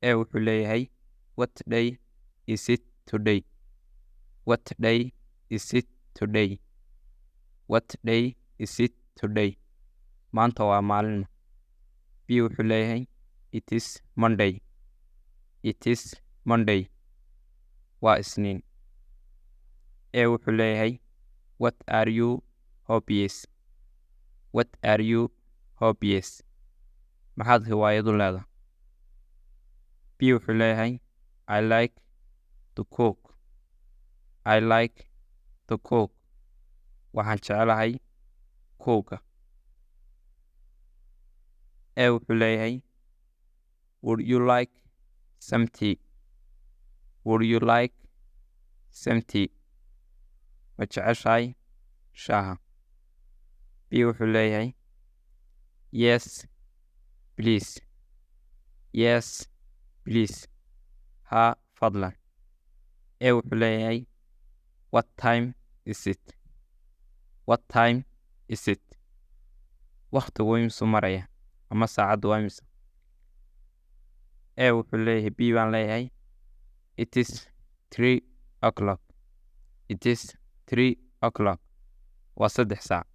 A wuxuu leeyahay, "What day is it today? What day is it today? What day is it today?" Maanta waa maalin. B wuxuu leeyahay, "It is Monday. It is Monday." Waa Isniin. A wuxuu leeyahay, "What are your hobbies? What are your hobbies?" Maxaad hiwaayad u leedahay? B wuxuu leeyahay, "I like to cook. I like to cook." Waxaan jeclahay kuuga. A wuxuu leeyahay, "Would you like some tea? Would you like some tea?" Ma jeceshahay shaaha? B wuxuu leeyahay, "Yes, please. Yes, please." Haa, fadlan. A wuxuu leeyahay, "What time is it? What time is it?" Waqtigu imisuu maraya ama saacaddu waa imisa? A wuxuu leeyahay, B baan leeyahay, "It is 3 o'clock. It is 3 o'clock." Waa 3 saac.